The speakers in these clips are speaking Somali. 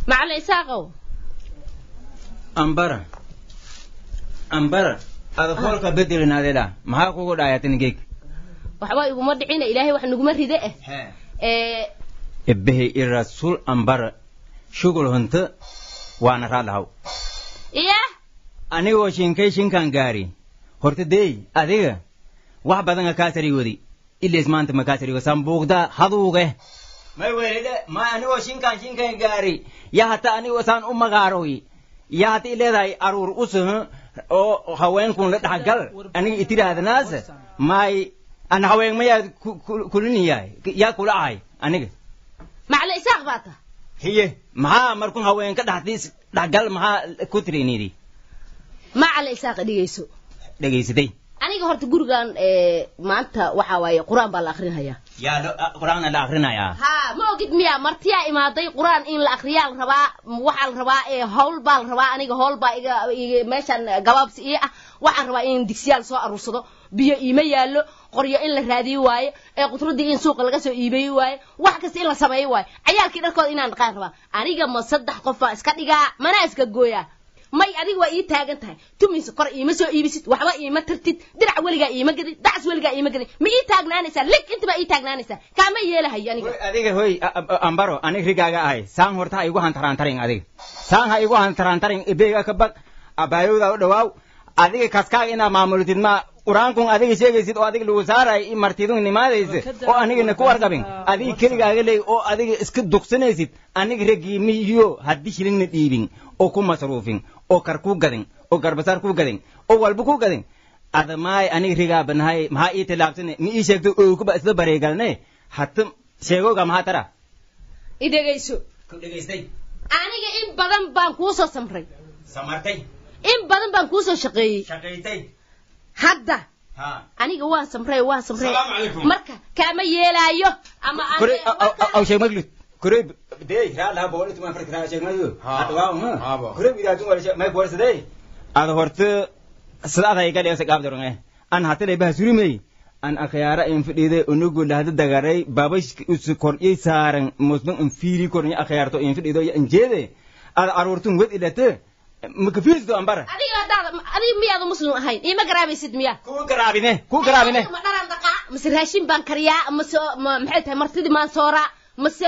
Macalin Isaaqow. Ambara, ambara, ada foolka bedelinaadela, maxaa kugu dhayatin geeg? Waxba iguma dhicina, Ilaahay wax naguma ride. Ebbehe irasuul, ambara, shugul hunta waana raadlahaw. Iya. Anigoo shinkay shinkan gaari horta dey, adiga wax badan kaa sarigoodi ilees maanta ma kaa sarigo sambuugda haduuge may weelide ma anigoo shinkan gaari ya hata anigoo saan u magaaroy ya hata ileedahay aruur usuh oo haweenkun la dhexgal aniga itiraadanaas may an haween mayaa kuliniyahay yaa kula ahay aniga? Macalin Isaaq baa ta. Hiye, maxaa markun haweenka dhaxdiis dhexgal maxaa ku tirinidi? Macalin Isaaq, dhegeyso. Dhegaysatay. Aniga horta gurigan maanta waxaa waaye Qur-aan baa la akrinhayaa. Yaa Qur-aana la akrinayaa? Ha, ma ogid miya? Martiyaa imaaday, Qur-aan in la akriyaa la rabaa. Waxaa la rabaa hawl baa la rabaa. Aniga hawl baa iga meeshan gabaabsi ii ah. Waxaan rabaa in digsiyaal soo aruursado, biyo iima yaallo, qoryo in la raadiyo waaye, qudradii in suuqa laga soo iibeeyo waaye, wax kasta in la sameeyo waaye, cayaalkii dharkooda inaan dhaqaan rabaa. Aniga ma saddex qof baa iska dhigaa manaa iska gooyaa? May, adiga waa ii taagan tahay, tuminsa kor iima soo iibisid, waxba iima tartid, dirac weligaa iima gadid, dacas weligaa iima gadid. Ma ii taagnaanaysaa? Lig inta baa ii taagnaanaysaa? Kaama yeelahayo aniga. Adiga hoy ambaro, aniga rigaaga ahay, saan horta ha igu hantaraantarin. Adiga saan ha igu hantaraantarin, ibeega ka baq abaayowda u dhawaaw. Adiga kaskaaga inaa maamultid ma Qur-aankun adiga sheegaysid oo adiga lagu saaray i martidun nimaadaysa oo anigana ku warqabin, adiga keligaaga leey oo adiga iska dugsanaysid. Aniga ragiimiyo haddii shilingna dhiibin oo ku masruufin oo kar ku gadin oo garbasaar ku gadin oo walba ku gadin, adamaay aniga rigaa banahay, maxaa ii tilaabsane? Ma ii sheegto ookuba isla bareegalne hata sheegooga maxaa tara? Idhegayso. Ku dhegaystay. Aniga in badan baan kuu soo samray. Samartay. In badan baan kuu soo shaqeeyey. Shaqaytay. Hadda ha aniga waan samray, waan samray. Salaamu calaykum. Marka kaama yeelaayo ama kore aw sheeg maglud kore dey raa la bool tuma farka sheeg maglud hada waa ma kore widaadu wala sheeg may boorsaday ada horta sida aday ga dhigaysa gaab daran an hata lay bah surimay an akhyaara in fadhiiday unugu lahada dagaray babash us kordhiyay saaran muslim in fiiri korniya akhyaarto in fadhiido in jeede ada aruurtun wed ilate maka fiirsto ambara. Adiga haddaad adiga miyaadu muslim ahayn iima garaabaysid miya? Ku garaabine, ku garaabine. Ma dharan dhaqaa mase raashin baan kariyaa mase maxay tahay martidii maan sooraa mase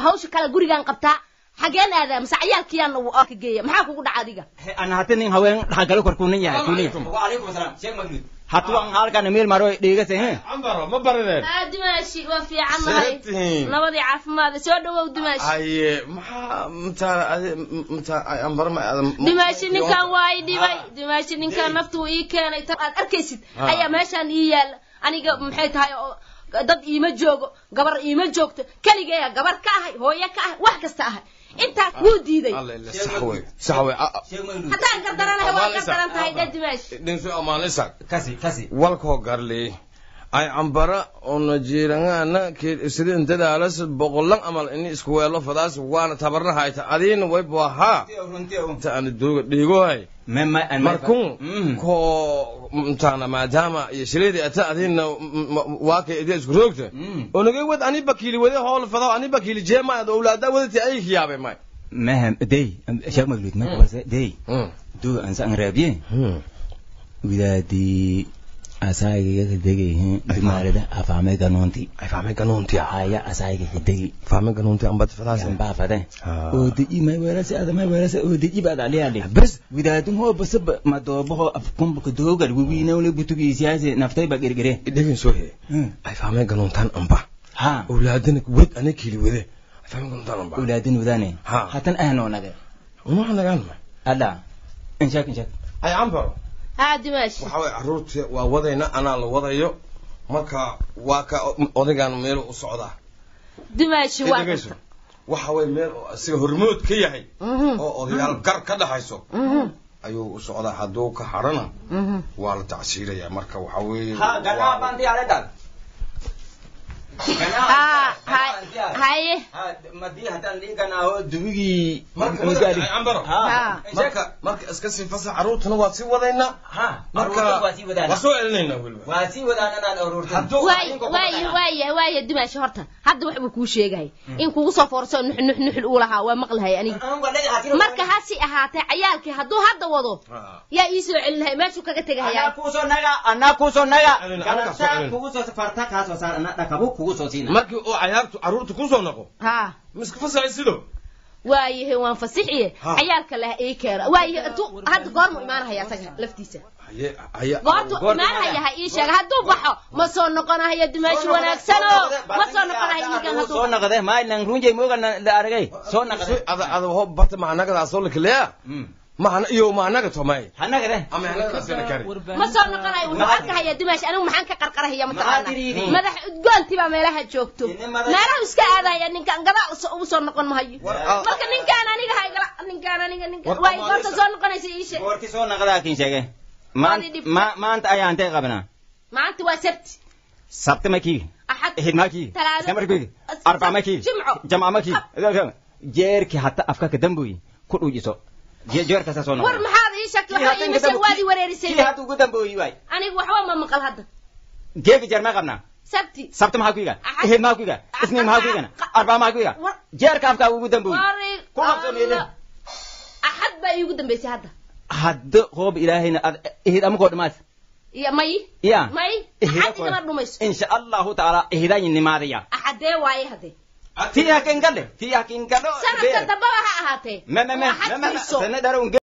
hawsha kale gurigaan qabtaa? Xageen aadaa mase cayaalkiyaan ka geeya? Maxaa kugu dhaca adiga? Ana hata nin haween dhaxgalo korkuunin yahay kuni. Wa alaykum asalaam sheeg maglud hatu an halkan meel maro dhigase he. Ambaro, ma barideen? Dimaashi, waa fiican nahay. Seetihiin? Nabadii caafimaad, soo dhawow dimaashi. Haye, maxaa mtaa mtaa ambaro ma aadan Dimaashi, ninkan waa i dhibay. Dimaashi, ninkan naftu ii keenay. Tan aad arkaysid ayaa meeshaan ii yaala. Aniga maxay tahay oo dad iima joogo, gabar iima joogto, keligeeya gabar ka ahay, hooyo ka ahay, wax kasta ahay. Intaa wuu diiday. Alla ila, sax wey, sax wey. Haddaan gardaranahay, waa gardaran tahay dhe dimaashi. Dhinso amaan Isaaq. Kasi kasi. Walkoo garley ay ambara oo jiirangana sidin dadaalas boqolan amal ini isku weelo fadaas waana tabarna hayta adiina way buahaa inta aan dooga dhiigohay mema. Markun ko mtaana maadaama iyo shileedi ata adiina waa kay idin isku roogta onagay wad ani bakiili wade hool fadaw ani bakiili jeema ad owlaada wadati ay khiyaabay may. Mehem dey sheeg maglud ma kubarse dey duga ansa an raabiye widaadi asaagiga ka degay dumaalada afaame ganuunti. Ay fahmay ganuunti. Aya asaagiga ka degi. Fahmay ganuunti ambad fadaas. Ambaa fade oo deji may weerase ada may weerase oo deji baad aliyaali bas. Widaadun hoo basab madoobaho afkumba doogal wiwiinawle butugiisiyaase naftay ba gergere. Dhegin soo he ay fahmay ganuuntaan amba ha owlaadana wad ani kiili wade ay fahmay ganuuntaan amba. Owlaadin wadaane. Ha. Hatan ahnoonage. Uma nagaan ma. Alla inshaak inshaak. Ay ambaro. Haa dimaashi. Waxa way carruurta waa wadayna, anaa la wadayo. Marka waa ka odaygaan meel u socdaa. Dimaashi, waa dhegeyso, waxa way meel oo asiga hormood ka yahay oo odayaal gar ka dhaxayso ayuu u socdaa. Hadduu ka harana waa la tacsiirayaa. Marka waxa weeye ha ganaa banti ale dal. Haye. Madii haddaan liiganaaho dubigii. Ambaro, marka iska sii fasax caruurtana waad sii wadaynaa. Marka waa sii wadaana. Waa soo celinaynaa weliba. Waa sii wadaananaan aruurtan. Waay waay waay, dimaashi, horta hadda wax buu kuu sheegahay in kugu soo foorso nux nux nuxul uu lahaa waa maqlahay aniga. Marka hasi ahaatee, cayaalkii hadduu hadda wado yaa ii soo celinahay meeshuu kaga tegahayaa? Anaa kuusoo naga, anaa kuusoo naga. Celina, anaa soo galabtaa celina. Kugu soo farta kaa soo saar, anaa dhakabu kugu soo siina. Markii uu cayaartu caruurta ku soo noqo, miska fasaxay sido. Waayahay, waan fasixiye. Cayaalka leh ii keena. Waayahay, intuu hadda goormuu imaanahaya asaga laftiisa? Haye haye. Goortuu Goortu imaanahaya ha ii sheega. Hadduu baxo ma soo noqonahayo, dimaashi wanaagsano, ma soo noqonahayo ninkan hadduu Soo naqde maalan runjay mooga la aragay soo naqde. Ada ada ho bata mahanagadaasoo lakaleya mahana iyo mahanaga tomay. Ha naqde. Ama hanagadaasoo lakari. Ma soo noqonayo, wuxuu arkahaya dimaash. Anigu maxaan ka qarqarahaya? Maxaa mataqaana tiriidi? Madax udgoontii baa meelaha joogto. Ini madax- Meelaha iska aadaya ninkan gadaal ugu soo noqon mahayo. Marka ninkaan aniga ha igala ninkaan aniga ninkaan War- waay, goorta soo noqonaysa ii sheeg. Goorti soo naqdaa kin sheege. Waad i dhibtay. Maanta ayaan intay qabnaa? Maanta waa Sabti. Sabti makii? Axad. Ihid makii? Talaado. Isna markii arbac makii? Jimco. Jamca makii? Jeerki hatta afka ka damboyi ku dhuujiso jeerkaasa soo War noqda. maxaad ii sheegtay? Waxba iima sheeg, waad ii wareerisay. Kii hadda ugu damboyi waay. Aniga waxba ma maqal hadda. Geegi jeer ma qabnaa? Sabti. Sabti maxaa ku iga? Axad. Ihid maxaa ku iga? Isniin maxaa ku igana? Arbac maxaa ku iga? War- Jeerka afka ugu damboyi Wareeg- ku qabso meelin. Axad baa iigu dambaysay hadda. Hadda hoob ilaahayna ad ihid ama koo dhamaas. Iyo may. Ya. May. Ihida. Axad igama dhumayso. Insha allahu tacaala ihidayinimaadaya. Axadee waaye haddee? Tii hakin gale, tii hakin galo. Sanadka dambaba ha ahaatee. Me me me Axad me me fiirso. Sana daro.